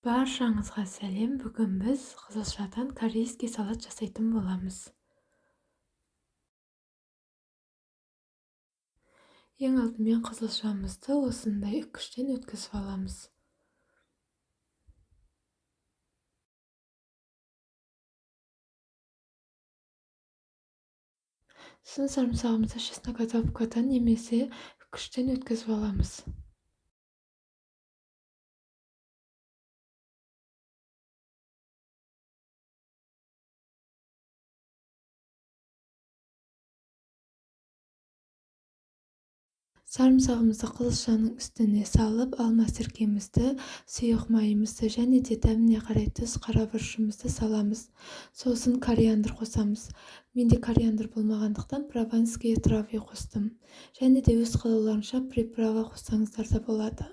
Баршаңызға сәлем! Бүгін біз қызылшадан корейский салат жасайтын боламыз. Ең алдымен қызылшамызды осындай үккіштен өткізіп аламыз. Сосын сарымсағымызды чеснокодавкадан немесе үккіштен өткізіп аламыз. Сарымсағымызды қызылшаның үстіне салып, алма сіркемізді, сұйық майымызды және де дәміне қарай тұз, қара бұрышымызды саламыз. Сосын кориандр қосамыз. Менде кориандр болмағандықтан прованские травы қостым. Және де өз қалауларынша приправа қоссаңыздар да болады.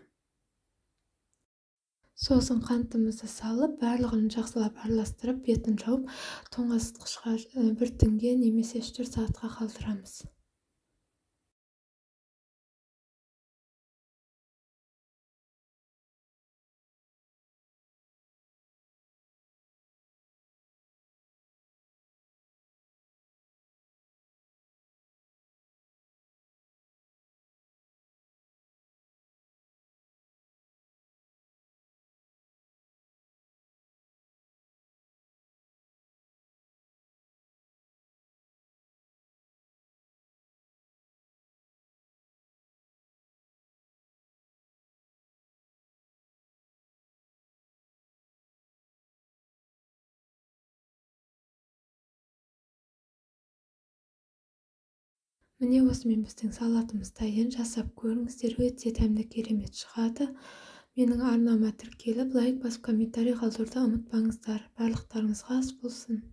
Сосын қантымызды салып, барлығын жақсылап араластырып, бетін жауып, тоңазытқышқа бір түнге немесе 3-4 сағатқа қалдырамыз. Міне, осымен біздің салатымыз дайын. Жасап көріңіздер, өте дәмді, керемет шығады. Менің арнама тіркеліп, лайк басып, комментарий қалдыруды ұмытпаңыздар. Барлықтарыңызға ас болсын.